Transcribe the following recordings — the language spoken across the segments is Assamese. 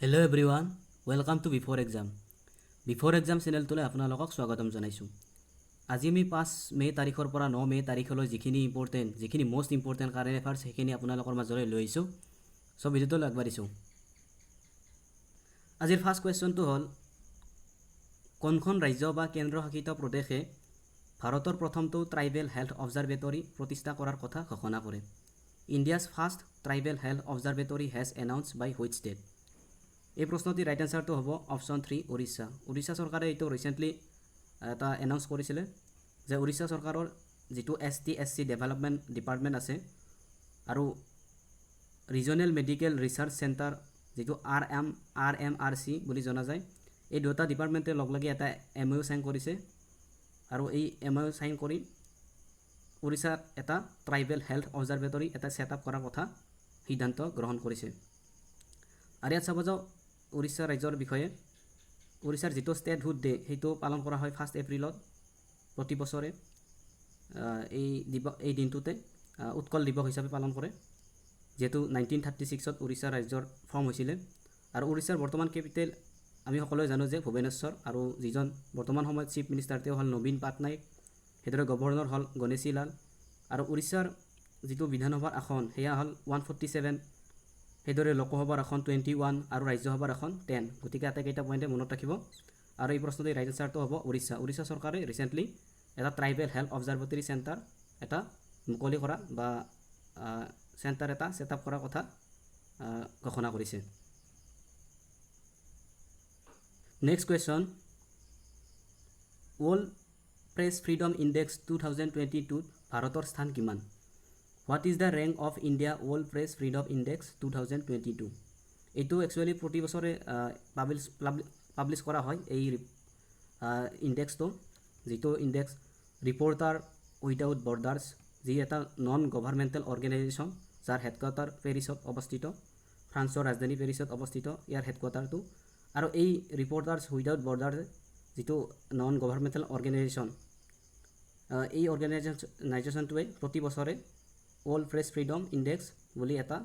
Hello everyone, welcome to Before Exam. Before Exam চেনেলটোলৈ আপোনালোকক স্বাগতম জনাইছোঁ। আজি আমি 5 মে' তাৰিখৰ পৰা 9 মে' তাৰিখলৈ যিখিনি ইম্পৰ্টেণ্ট, যিখিনি মষ্ট ইম্পৰ্টেণ্ট কাৰেণ্ট এফেয়াৰ্ছ, সেইখিনি আপোনালোকৰ মাজলৈ লৈ আহিছোঁ। চ' ভিডিঅ'টোলৈ আগবাঢ়িছোঁ। আজিৰ ফাৰ্ষ্ট কুৱেশ্যনটো হ'ল, কোনখন ৰাজ্য বা কেন্দ্ৰশাসিত প্ৰদেশে ভাৰতৰ প্ৰথমটো ট্ৰাইবেল হেল্থ অবজাৰভেটৰী প্ৰতিষ্ঠা কৰাৰ কথা ঘোষণা কৰে? India's first tribal health observatory has announce by which state? এই প্ৰশ্নটিৰ ৰাইট এনচাৰটো হ'ব অপশ্যন থ্ৰী, উৰিষ্যা। উৰিষ্যা চৰকাৰে এইটো ৰিচেণ্টলি এটা এনাউন্স কৰিছিলে যে উৰিষ্যা চৰকাৰৰ যিটো ST SC development department আছে আৰু ৰিজনেল মেডিকেল ৰিচাৰ্চ চেণ্টাৰ, যিটো আৰ এম আৰ চি বুলি জনা যায়, এই দুটা ডিপাৰ্টমেণ্টে লগ লাগি এটা এমঅ'ইউ চাইন কৰিছে। আৰু এই এমঅ'ইউ চাইন কৰি উৰিষ্যাত এটা ট্ৰাইবেল হেল্থ অবজাৰভেটৰী এটা ছেট আপ কৰাৰ কথা সিদ্ধান্ত গ্ৰহণ কৰিছে। আৰু ইয়াত চাব যাওঁ উৰিষ্যা ৰাজ্যৰ বিষয়ে, উৰিষ্যাৰ যিটো ষ্টেটহুড ডে, সেইটো পালন কৰা হয় 1 এপ্ৰিলত প্ৰতি বছৰে। এই দিনটোতে উৎকল দিৱস হিচাপে পালন কৰে, যিহেতু 1936ত উৰিষ্যা ৰাজ্যৰ ফৰ্ম হৈছিলে। আৰু উৰিষ্যাৰ বৰ্তমান কেপিটেল আমি সকলোৱে জানো যে ভুৱনেশ্বৰ। আৰু যিজন বৰ্তমান সময়ত চিফ মিনিষ্টাৰ, তেওঁ হ'ল নবীন পাটনায়ক। সেইদৰে গভৰ্ণৰ হ'ল গণেশী লাল। আৰু উৰিষ্যাৰ যিটো বিধানসভাৰ আসন, সেয়া হ'ল 147। সেইদৰে লোকসভাৰ আসন 21 আৰু ৰাজ্যসভাৰ আসন 10। গতিকে আটাইকেইটা পইণ্টে মনত ৰাখিব। আৰু এই প্ৰশ্নটিৰ ৰাইট এনচাৰটো হ'ব উৰিষ্যা। উৰিষ্যা চৰকাৰে ৰিচেণ্টলি এটা ট্ৰাইবেল হেল্থ অবজাৰভেটৰী চেণ্টাৰ এটা মুকলি কৰা বা চেণ্টাৰ এটা ছেট আপ কৰাৰ কথা ঘোষণা কৰিছে। Next question, World Press Freedom Index 2022ত ভাৰতৰ স্থান কিমান? What is the rank of India World Press Freedom Index 2022? এইটো একচুৱেলি প্ৰতি বছৰে পাব্লিছ কৰা হয় এই ইণ্ডেক্সটো, যিটো ইণ্ডেক্স ৰিপৰ্টাৰ উইদাউট বৰ্ডাৰ্ছ, যি এটা নন গভাৰ্মেণ্টেল অৰ্গেনাইজেশ্যন, যাৰ হেডকোৱাৰ্টাৰ পেৰিছত অৱস্থিত, ফ্ৰান্সৰ ৰাজধানী পেৰিছত অৱস্থিত ইয়াৰ হেডকোৱাৰ্টাৰটো। আৰু এই ৰিপৰ্টাৰ্ছ উইদাউট বৰ্ডাৰ যিটো নন গভাৰ্মেণ্টেল অৰ্গেনাইজেশ্যন, এই অৰ্গেনাইজেশ্যনটোৱে প্ৰতি বছৰে ৱৰ্ল্ড প্ৰেছ ফ্ৰীডম ইণ্ডেক্স বুলি এটা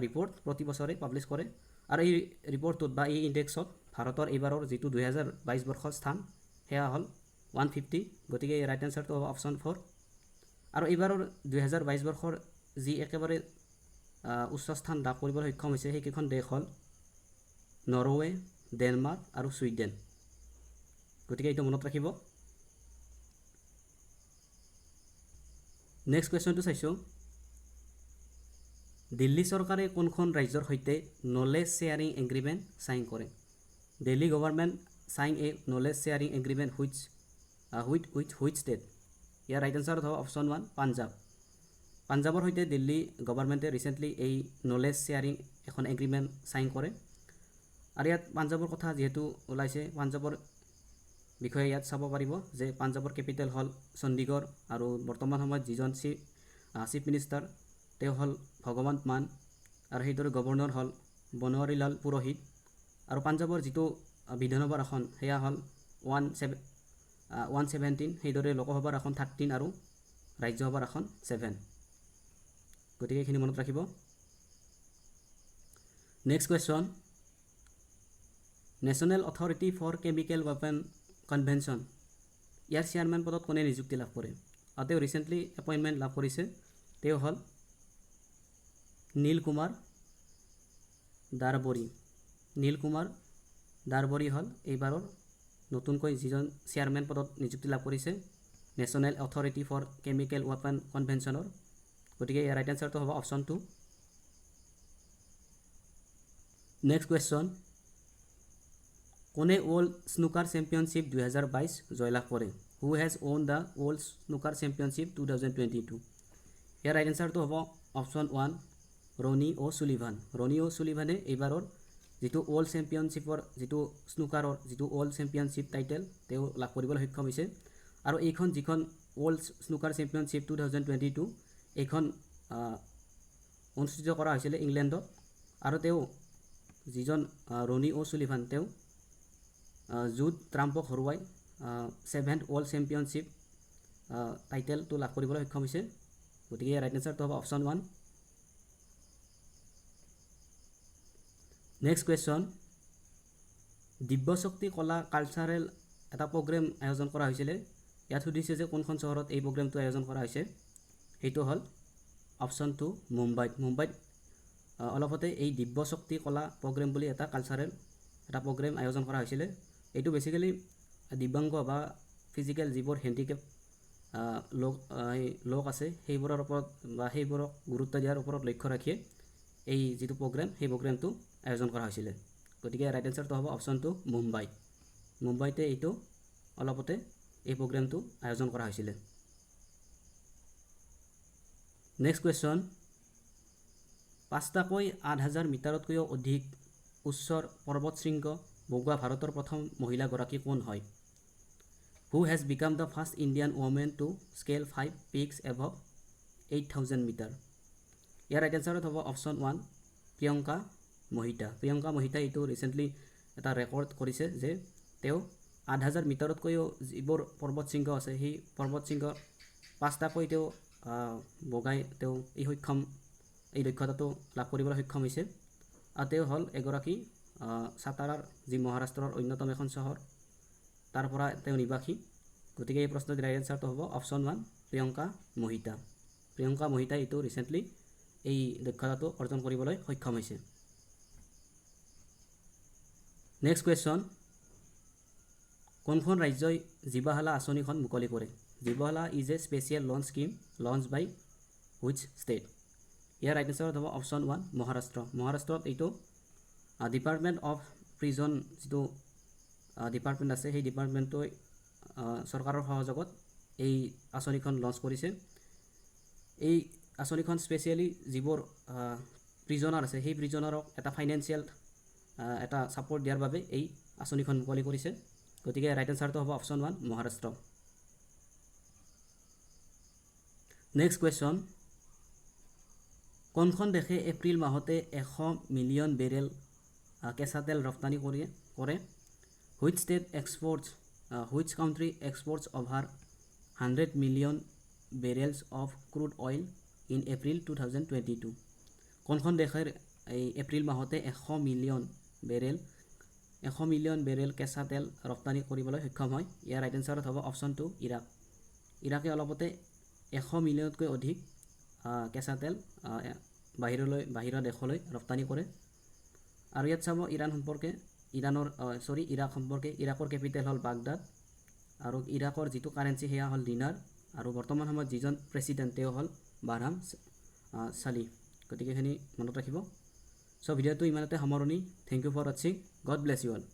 ৰিপৰ্ট প্ৰতি বছৰে পাব্লিছ কৰে। আৰু এই ৰিপৰ্টটোত বা এই ইণ্ডেক্সত ভাৰতৰ এইবাৰৰ যিটো 2022 বৰ্ষৰ স্থান, সেয়া হ'ল 150। গতিকে এই ৰাইট এনচাৰটো হ'ব অপশ্যন ফ'ৰ। আৰু এইবাৰৰ 2022 বৰ্ষৰ যি একেবাৰে উচ্চ স্থান লাভ কৰিবলৈ সক্ষম হৈছে, সেইকেইখন দেশ হ'ল নৰৱে, ডেনমাৰ্ক আৰু ছুইডেন। গতিকে এইটো মনত ৰাখিব। নেক্সট কুৱেশ্যনটো চাইছোঁ। দিল্লী চৰকাৰে কোনখন ৰাজ্যৰ সৈতে নলেজ শ্বেয়াৰিং এগ্ৰিমেণ্ট চাইন কৰে? Delhi government sign a knowledge sharing agreement which state? Year right এনচাৰত হ'ব অপশ্যন ওৱান, পাঞ্জাৱ। পাঞ্জাৱৰ সৈতে দিল্লী গভৰ্ণমেণ্টে ৰিচেণ্টলি এই নলেজ শ্বেয়াৰিং এখন এগ্ৰিমেণ্ট চাইন কৰে। আৰু ইয়াত পাঞ্জাৱৰ কথা যিহেতু ওলাইছে, পাঞ্জাৱৰ বিষয়ে ইয়াত চাব পাৰিব যে পাঞ্জাৱৰ কেপিটেল হ'ল চণ্ডীগড় আৰু বৰ্তমান সময়ত যিজন চিফ মিনিষ্টাৰ, তেওঁ হ'ল ভগৱন্ত মান। আৰু সেইদৰে গভৰ্ণৰ হ'ল বনৱাৰীলাল পুৰোহিত। আৰু পাঞ্জাৱৰ যিটো বিধানসভাৰ আসন, সেয়া হ'ল 117। সেইদৰে লোকসভাৰ আসন 13 আৰু ৰাজ্যসভাৰ আসন 7। গতিকে এইখিনি মনত ৰাখিব। Next question, National Authority for Chemical Weapon Convention, year chairman পদত কোনে নিযুক্তি লাভ কৰে? আৰু তেওঁ ৰিচেণ্টলি এপইণ্টমেণ্ট লাভ কৰিছে। তেওঁ হ'ল নীল কুমাৰ দাৰবৰী। নীল কুমাৰ দাৰবৰী হ'ল এইবাৰৰ নতুনকৈ যিজন চেয়াৰমেন পদত নিযুক্তি লাভ কৰিছে National Authority for Chemical Weapon কনভেনশ্যনৰ। গতিকে ইয়াৰ ৰাইট এনচাৰটো হ'ব অপশ্যন টু। নেক্সট কুৱেশ্যন, কোনে ৱৰ্ল্ড স্নুকাৰ চেম্পিয়নশ্বিপ 2022 জয়লাভ কৰে? Who has won the World Snooker Championship 2022? Year right এনচাৰটো হ'ব অপশ্যন ওৱান, ৰণী অ' চুলিভান। ৰণী অ' চুলিভানে এইবাৰৰ যিটো ৱৰ্ল্ড চেম্পিয়নশ্বিপৰ যিটো স্নুকাৰৰ যিটো ৱৰ্ল্ড চেম্পিয়নশ্বিপ টাইটেল, তেওঁ লাভ কৰিবলৈ সক্ষম হৈছে। আৰু এইখন যিখন World Snooker Championship 2022, এইখন অনুষ্ঠিত কৰা হৈছিলে ইংলেণ্ডত। আৰু তেওঁ যিজন ৰণী অ' চুলিভান, তেওঁ জুড ট্ৰাম্পক হৰুৱাই ছেভেন্থ ৱৰ্ল্ড চেম্পিয়নশ্বিপ টাইটেলটো লাভ কৰিবলৈ সক্ষম হৈছে। গতিকে ইয়াৰ ৰাইট এনচাৰটো হ'ব অপশ্যন ওৱান। নেক্সট কুৱেশ্যন, দিব্য শক্তি কলা কালচাৰেল এটা প্ৰগ্ৰেম আয়োজন কৰা হৈছিলে। ইয়াত সুধিছে যে কোনখন চহৰত এই প্ৰগ্ৰেমটো আয়োজন কৰা হৈছে। সেইটো হ'ল অপশ্যন 2, মুম্বাইত। মুম্বাইত অলপতে এই দিব্য শক্তি কলা প্ৰগ্ৰেম বুলি এটা কালচাৰেল এটা প্ৰগ্ৰেম আয়োজন কৰা হৈছিলে। এইটো বেচিকেলি দিব্যাংগ বা ফিজিকেল যিবোৰ হেণ্ডিকেপ লোক আছে, সেইবোৰৰ ওপৰত বা সেইবোৰক গুৰুত্ব দিয়াৰ ওপৰত লক্ষ্য ৰাখিয়ে এই যিটো প্ৰগ্ৰেম, সেই প্ৰগ্ৰেমটো আয়োজন কৰা হৈছিলে। গতিকে ৰাইট এনচাৰটো হ'ব অপশ্যন 2, মুম্বাই। মুম্বাইতে এইটো অলপতে এই প্ৰগ্ৰেমটো আয়োজন কৰা হৈছিলে। নেক্সট কুৱেশ্যন, পাঁচটাকৈ 8000 মিটাৰতকৈও অধিক উচ্চৰ পৰ্বত শৃংগ বগোৱা ভাৰতৰ প্ৰথম মহিলাগৰাকী কোন হয়? Who has become the first Indian woman to scale 5 peaks above 8000 metre? Year right এনচাৰত হ'ব অপশ্যন 1, প্ৰিয়ংকা মহিতা। প্ৰিয়ংকা মহিতাই এইটো ৰিচেণ্টলি এটা ৰেকৰ্ড কৰিছে যে তেওঁ 8000 মিটাৰতকৈও যিবোৰ পৰ্বত শৃংগ আছে, সেই পৰ্বত শৃংগ পাঁচটাকৈ তেওঁ বগাই তেওঁ এই দক্ষতাটো লাভ কৰিবলৈ সক্ষম হৈছে। আৰু তেওঁ হ'ল এগৰাকী চাতাৰাৰ, যি মহাৰাষ্ট্ৰৰ অন্যতম এখন চহৰ, তাৰ পৰা তেওঁ নিবাসী। গতিকে এই প্ৰশ্নটিৰ ৰাইট এনচাৰটো হ'ব অপশ্যন 1, প্ৰিয়ংকা মহিতা। প্ৰিয়ংকা মহিতাই এইটো ৰিচেণ্টলি এই দক্ষতাটো অৰ্জন কৰিবলৈ সক্ষম হৈছে। নেক্সট কুৱেশ্যন, কোনখন ৰাজ্যই জীৱাশালা আঁচনিখন মুকলি কৰে? Jiwashala is a special loan scheme launch by which state? Year right এনচাৰত হ'ব অপশ্যন 1, মহাৰাষ্ট্ৰ। মহাৰাষ্ট্ৰত এইটো ডিপাৰ্টমেণ্ট অফ প্ৰিজন যিটো ডিপাৰ্টমেণ্ট আছে, সেই ডিপাৰ্টমেণ্টটোৱে চৰকাৰৰ সহযোগত এই আঁচনিখন লঞ্চ কৰিছে। এই আঁচনিখন স্পেচিয়েলি যিবোৰ প্ৰিজনাৰ আছে, সেই প্ৰিজনাৰক এটা ফাইনেন্সিয়েল এটা ছাপৰ্ট দিয়াৰ বাবে এই আঁচনিখন মুকলি কৰিছে। গতিকে ৰাইট এনচাৰটো হ'ব অপশ্যন 1, মহাৰাষ্ট্ৰ। নেক্সট কুৱেশ্যন, কোনখন দেশে এপ্ৰিল মাহতে 100 মিলিয়ন বেৰেল কেঁচা তেল ৰপ্তানি কৰে? Which country exports over 100 million barrels of crude oil in April 2022? কোনখন দেশেৰ এই এপ্ৰিল মাহতে 100 মিলিয়ন বেৰেল কেঁচা তেল ৰপ্তানি কৰিবলৈ সক্ষম হয়? ইয়াৰ ৰাইট এনচাৰত হ'ব অপশ্যন 2, ইৰাক। ইৰাকে অলপতে 100 মিলিয়নতকৈ অধিক কেঁচা তেল বাহিৰৰ দেশলৈ ৰপ্তানি কৰে। আৰু ইয়াত চাব ইৰাণ সম্পৰ্কে, ইৰাণৰ, চৰি, ইৰাক সম্পৰ্কে। ইৰাকৰ কেপিটেল হ'ল বাগদাদ আৰু ইৰাকৰ যিটো কাৰেঞ্চি সেয়া হ'ল ডিনাৰ। আৰু বৰ্তমান সময়ত যিজন প্ৰেচিডেণ্ট, তেওঁ হ'ল বাৰহাম চালি। গতিকে এইখিনি মনত ৰাখিব। চ' ভিডিঅ'টো ইমানতে সামৰণি। Thank you for watching. God bless you all.